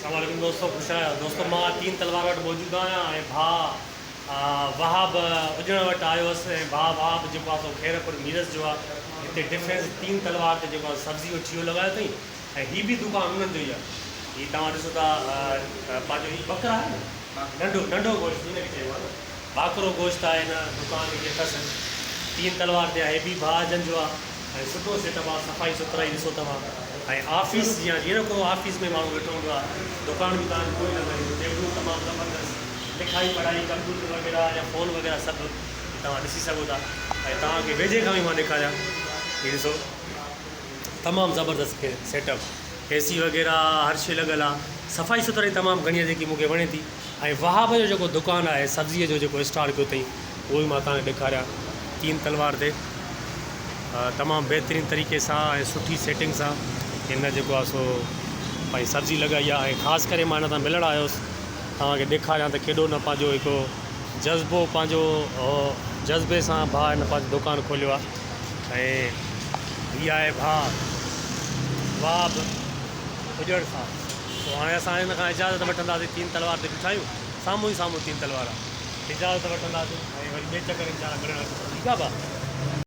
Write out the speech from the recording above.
اسلام عليڪم دوستو خوش آهيو دوستو مان تين تلوار وٽ موجود آهيان ۽ ڀاء وهاب اڄڻ وٽ آيو هوس ۽ ڀاء وهاب جيڪو آهي سو خيرپور ميرس جو آهي هتي ڊفينس تين تلوار تي جيڪو آهي سبزي جو ٺيهو لڳايو اٿئي ۽ هي به دڪان انهن جو ئي آهي هي توهان ڏسو ٿا پنهنجو هي ٻڪر آهي نه ننڍو ننڍو گوشت هن کي چئبو آهي نه ٻاڪرو گوشت آهي هن دڪان هي اٿس تين تلوار تي آهي هي به ڀاء جن جو آهي ۽ سٺو سيٽ اپ آ صفائي سٿرائي ڏسو توهان ۽ آفيس جيان جيئن نه ڪو آفيس ۾ ماڻهو ويٺو هوندو آ دڪان به توهان کي اهو ئي نظر ايندو ٽيبلون تمام زبردست لکائي پڙهائي ڪمپيوٽر وغيره يا فون وغيره سڀ توهان ڏسي سگهو ٿا ۽ توهان کي ويجهي کان به مان ڏيکاريان هي ڏسو تمام زبردست سيٽ اپ اي سي وغيره هر شي لڳل آ صفائي سٿرائي تمام گهڻي آ جيڪي مون کي وڻي ٿي ۽ وهاب جو جيڪو دڪان آهي سبزي جو جيڪو اسٽال ڪيو اٿئي اهو به مان توهان کي ڏيکاريان تين تلوار تي تمام بهترين طريقي سان ۽ سٺي سيٽنگ سان هن جيڪو آهي سو پنهنجي سبزي لڳائي آهي ۽ خاص ڪري مان هن سان ملڻ آيو هوس توهان کي ڏيکاريان ته ڪيڏو نه پنهنجو هڪ جذبو پنهنجو جذبي سان ڀاء هن پنهنجو دڪان کوليو آهي ۽ هي آهي ڀاء واهه به اجڙ سان سو هاڻي اسان هن کان اجازت وٺنداسين تين تلوار تي بيٺا آهيون سامهون ئي سامهون تين تلوار آهي اجازت وٺنداسين ۽ وري ٻئي چڪر انشاء الله ملڻ اچبو ٺيڪ آهي ڀاء.